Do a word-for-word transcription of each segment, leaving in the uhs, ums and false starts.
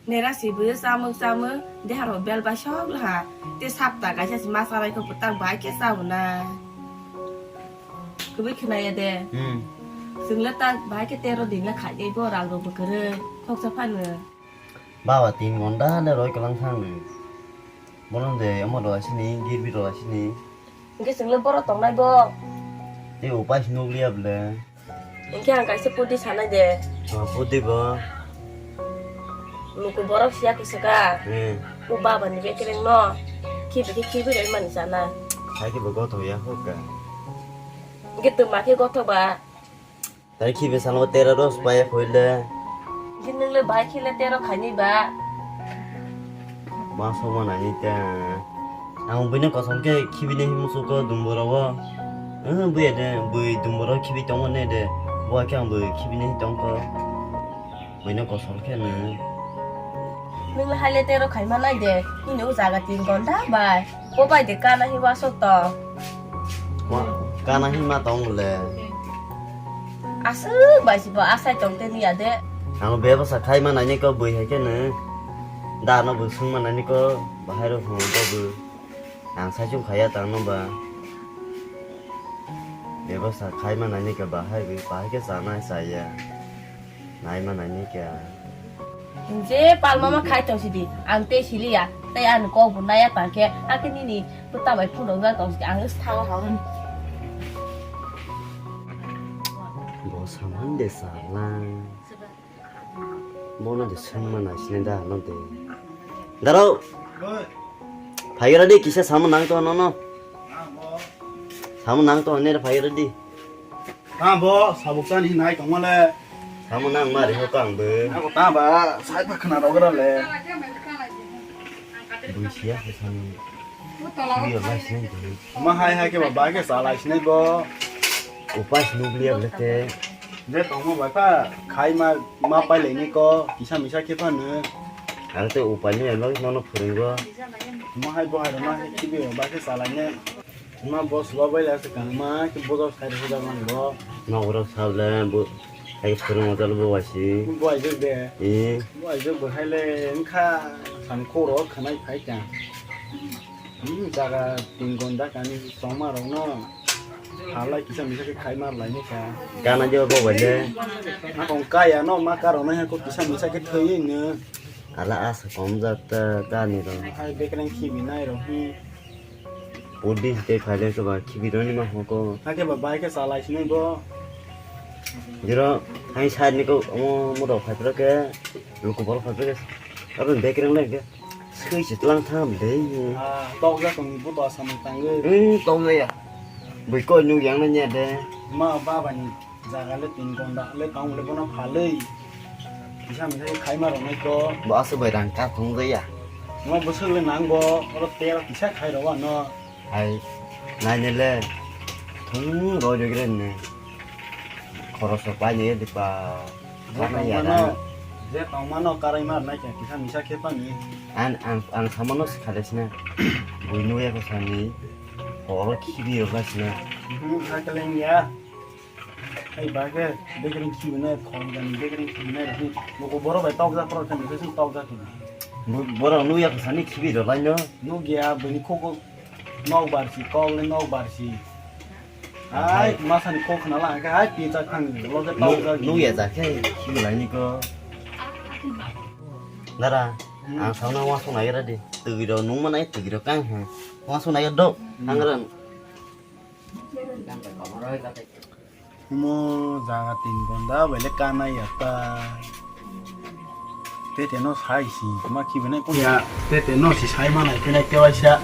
Nera si bui chamuk chamuk, deha rok bel bai sok laha. Te sapta kaisa si ma chabai kho, bwtang bai khe chao na. Kubui khna ya de. Hmm. Chwng le ta bai khe tero din le khai dei bo, rang rok bo kwrwi, khoksa phano. Baba tin gonda le roi kwlang thang di. Bono de omo roi sini, girbi roi sini. Hwnkhe chwng le boro tongnai bo. Tei upai se nukliya bwle. Hwnkhe ang kaisa pudi sanai de. O pudi bo. Luku borok siya kwswka. Hmm. O baba ni bekereng no. Khibi khe khibi roi mani sana. Hai khe bo gothok ya kho ka. Hwnkhe twma khe gothok ba. Tai khibi salo tero ros pai khoile. Hwnkhe nwng le bai khe le tero khaini ba. Ma sokma nani ta. Ang buino kosom khe khibini hinwi musuko dumboro o. Eh, buya de, bui dumboro khibi tongo ne de. Bo khe ang bui khibini tongko. Buino kosom khe no. Nwng le hai le tero khaima nai de. Nini o jaga tin gonda bai. Bo bai de kana hi wasok to. Wa, kana hi ma tong le. Aswk bai si bo asai tong te niya de. Ang bebasa khai ma nani ko bui hai khe no. Da no bui sung ma nani ko bahai ro phung ko bui. Ang sai chung khaya tang no ba. Bebasa khai ma nani ko bahai bui bahai khe chana chaya. Nai ma nai ni kya? Je palma ma khai tong sidi, ang tei siliya, tei ani kok bo naya tang khe, hakhe nini bwta bai phunuk jak tong sidi, ang thango ha hwn. Bo saman de sala. Bono de sengma nai sini da no de. Daro. Phaigra di kisa saman nang to no no. Saman nang to ne phaigra di. Ta bo sabuk tani hinai tongmale. Samo nang mari ho kang bo. Ako ta ba sai pa khna rogra le. Bui siya ko sani. Bui yo lai sinai bo. Ma hai hai ke ba ba ke sa lai sinai bo. Upas nubliya blete. Je tongmo bai pa khai ma ma pai le ni ko kisa misa khe pa no. Ang te upai ni lo nono phurungo. Ma hai bo hai ma hai kibi ba ke sa lai ne. Ma boss ba bai la se kang ma ki bodo sai ro da man bo. Ma oro sable bo ai phuru mo dal bo wasi. Bo ai jok de. E. Bo ai jok bo hai le wngkha san khoro khanai phai ka. Hmm, jaga tin gonda kani songma rok no. Halai kisa misa ke khai mar lai ne ka. Kana jo bo bai le. Ma kong kaya no ma karo na ko kisa misa ke thoi ne. Ala asa kom jat ta kani ro. Hai bekreng khibi nai ro hi. Pudi tei phaile ke ba khibi roni ma hoko. Hake ba bai ke salai sinai bo. Jero hai side ni ko omo mo rok phai pro ke. Luku bol phai pro ke. Abon bekreng le ke. Sui se tlang tham de. Ah, tok ja tong ni bo to asam tang ge. Hmm, tok ja ya. Bui ko nu yang na nya de. Ma ba ba ni. Jaga le tin gonda le tong le bono phalwi. Kisa misa khai ma rok nai ko. Bo aswk bai rang ka thung jaya. Mo bwswk le nang bo, oro tero kisa khai rok ano. Hai, nai ne le. Thung roi roi gre ne. Khoroso pai ne di pa. Je tong mano, je tong mano karai mar nai kisa misa khe pani. An, ang, ang samano sikha de sina. Bui nuya ko sani. Horo khibi rok sina. Hmm, ha kaleng ya. Hai ba khe bekreng khibi nai, khoroknwi bekreng khibi nai, nugo borok bai tokjak, borok khe nokhe song tokjak khe. Bo-, borok nukya kwsani khibi rwlaino. Nukya, bini khugo nok barsi, kok le nok barsi. Hai. Hai, masani kok khna la, hai, hai, pi chak thang, lo khe tokjak. Nukya ja khe khibi laini ko. Dara, hmm, ang sauna wasung nai ra di. Twi rok nung manai, twi rok kang ha. Wasung nai do, hmm, ang ran. Omo jaga tin gonda bai le kana ya ta. Tete no sai si ma khibi nai ko ya. Tete no si sai ma nai khe nai te waisa.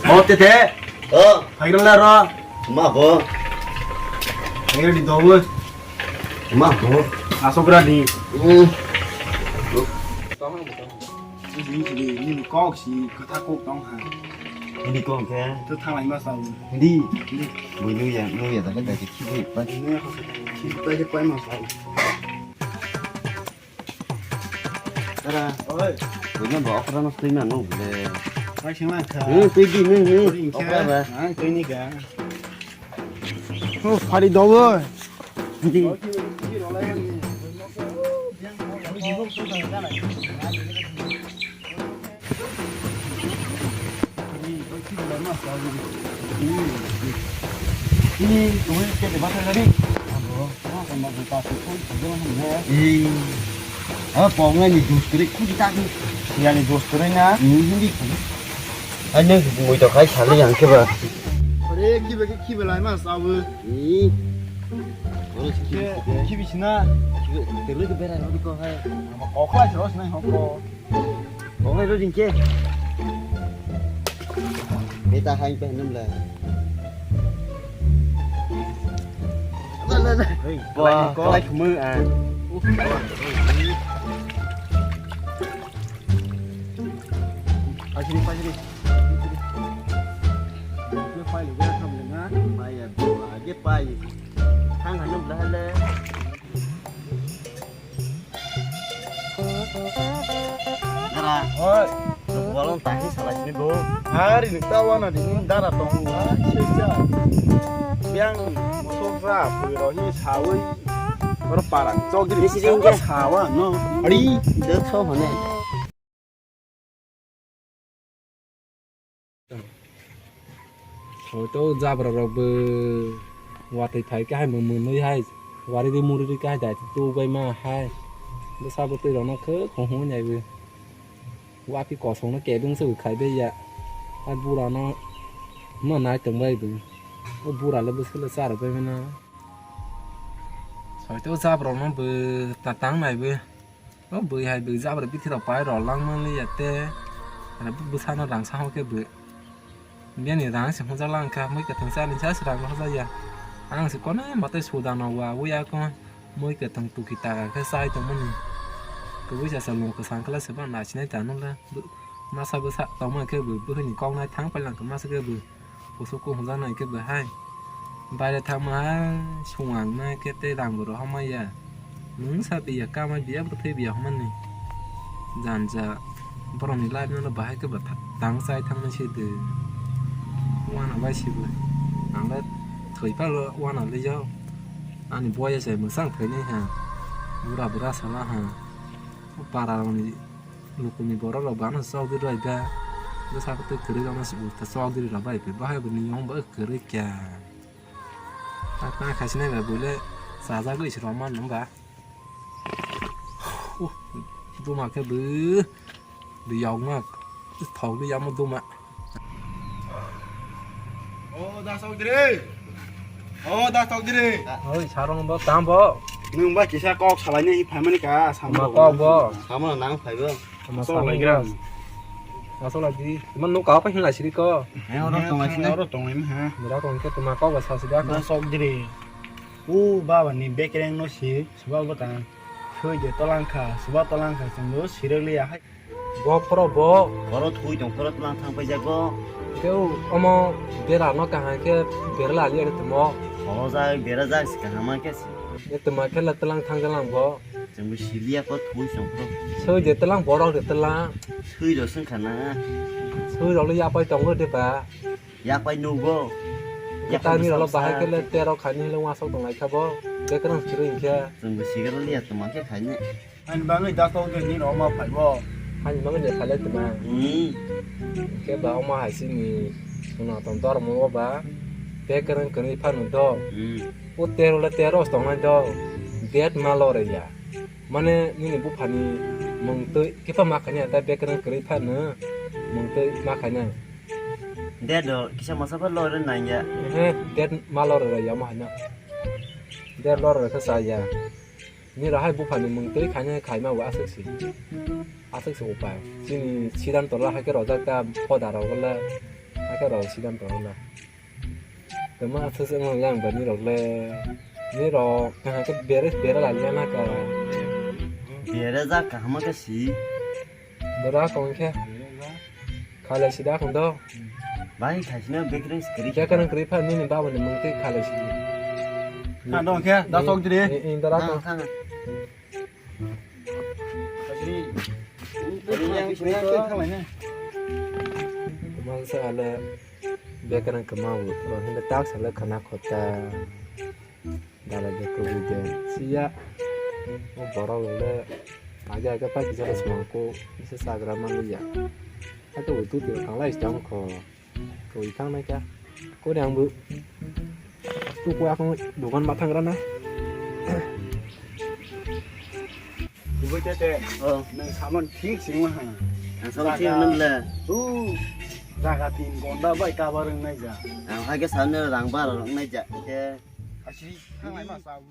O Tete. O. Phaigra la ro. Ma bo. Phaigra di do bo. Ma bo. Asok ra di. Hmm. Nini kok si kwthar kok tong ha. Nini kok khe? To thalai ma sao. Hindi. Hindi. Bui nung ya, nung ya, tak tak khibi pa. Nung ya, khibi pa je pai ma sao. Tara. Oi. Bui nung ba okra no twi ma nung le. Pai sing lang kha. Hmm, twi di nung, hmm. Ori kha. Okra ba. Ang twi ni ga. Oh, phari do bo. Hindi. Oi, khibi, khibi rolai ni. Ih, apa pokoknya ni dus kering kuji tadi. Ya ni dus kering na. Ini. Ani mui to khai sale yang ke ba. Ore kibe kibe lai ma sabu. Ih. Ore kibe kibe sina. Kibe tele ke bera ro ko hai. Kokla jos nai hoko. Kokla ro jingke. Beta hai pe nam la. La la la. Hei, wah, kalai ko. Kalai kemu ah. Pasiri pasiri. Pai le ga tham le na. Pai ya bo age pai. Thang hanam la le. Dara. Oi. Bolong tahi salah sini, Bro. Hari ni tawa na di dara tong. Yang musuh ra pui rohi sawi. Oro parang. Chogri. Isi dingke. Sawa no. Ari. Dek so hone. Hoito jabra rok bo watwi phai khe hai mwnwi hai wari ri muri ri khe hai dai tu bai ma hai bwsa bwtwi rok no khe hung hung nai bo wapi kosong no kebeng se bo khai bai ya a bura no ma nai tong bai bo o bura le bwswk le charwk bai mano hoito jabra rok no bo ta tang nai bo. O bwrwi hai bwrwi jabra bithi rok pai rw lang manliya tei bwsano rang sahokhe bw biyani rang se hwnjak lang kha mui kwthwng chani sa se rang hwnjakya ang se konai mwtai suda no wa wi ako mui kwthwng tuki taka khe chai tongmani kwbui chasa lung kwchang khe se ba nasinai ta nung le masa bwsa tongmani khe bw bwkhwini kok nai thang pailangkha masa khe bw. Kusu kuhungjak nai khe bo hai. Baire thangma hai sung ang nai khe tei rang bo rohorma ya. Nwng sa biya kama biya bwthai biya hwnmani. Janja borokni life no bahai khe bo tha-, tang chai thangmani se de. Wana bai se bo. Ang le thwi phano wana le yo. Ani boya se mwsang phainai ha. Bura bura sala ha. O para rokni Lukumni borok rok bana chokdiri bai ba. Bwsa khe tei kwrwi rok no se ulta chokdiri rok bai bahai bo niyom bo kwrwi kya. Ta ta khasinai bai bole chajagwi se rok man nung ba. Uh, duma khe bw. Bw yokma. Thok di yamo duma. O da sokdiri. O da sokdiri. Oi sarong bo tam bo. Nwng ba kisa kok salaini phaimani ka sambo. Ma kok bo. Sambo nang phaibo. Ma sok lai gram. Ma sok lai di. Ma nuk ka pa hinga siri ko. He oro tong lai sini. Oro tong lai ha. Mira ko ke tuma kok ba sa sida ko. Da sokdiri. U baba ni bekreng no si suba bota. Soi de tolang kha, suba tolang kha sendo sirali ahai. Bo phoro bo. Phoro thui tong phoro tlang thang paijak go. Keu omo bera no kaham khe bera la liya tongmo. Phoro jak bera jak se kaham khe se. E tongma khe la tlang thang jalang bo. Chwng bo siliya ko thui tong phoro. Soi de tlang borok de tlang. Soi rok sung khana. Soi rok le yapai tongo de ba. Yapai nugo. Yapai tani rok bahai khe le terok khaini le wasok tong lai kha bo. Bekrang siri khe. Chwng bo sigar liya tongma khe khaini. Ani bangwi da tong khe ni roma phaibo. Ani bangwi de phalai tuma. Hmm. Khe ba oma hai sini. Suna tong dor mo ba. Bekrang kani phanu do. Hmm. O tero le tero tong nai do. Det ma lore ya. Mane nini buphani mungtwi kipa ma khanya ta bekrang kwrwi phanu mungtwi ma khanya. Det do kisa masa pha lore nanya. He det ma lore ya ma hanya. Det lore kha sa ya. Ni rahai buphani mung tei khaina khaima bo aswk si. Aswk si upai. Chini sidan tola hai khe rojak ta phoda rok le. Hai khe rok sidan tola. Tama aswk se mang yang ba ni rok le. Ni rok kaham khe bere bere la liya na ka. Bere jak kaham khe si. Bera kong khe. Khalai sida kong do. Bai khaisina bekreng skri. Bekreng kri pha nini baba ni mung tei khalai sidi. Kha dong khe da sok diri. Ni, ni dara kong. Kha. Kri. Kri yang kri khalai ne. Mang sa ala bekreng kemau. Ro hinde tak sala khana khota. Dala de kubui de siya. O borok le Age age pa kisa rw song ko, kisa chagra manliya. Hato utu tiro thanglai sitang kho. Twi thangnai kha. Kori ang bo. Tu ko akong dukan ma thangra na. Bugui tete. Oh. Nang saman thik singma ha. Ang saman thik nang le. Tu jaga tin gonda bai kabar nang nai ja. Ang hai ke saman rang bar nang nai ja. Ke. Asi thanglai ma sa.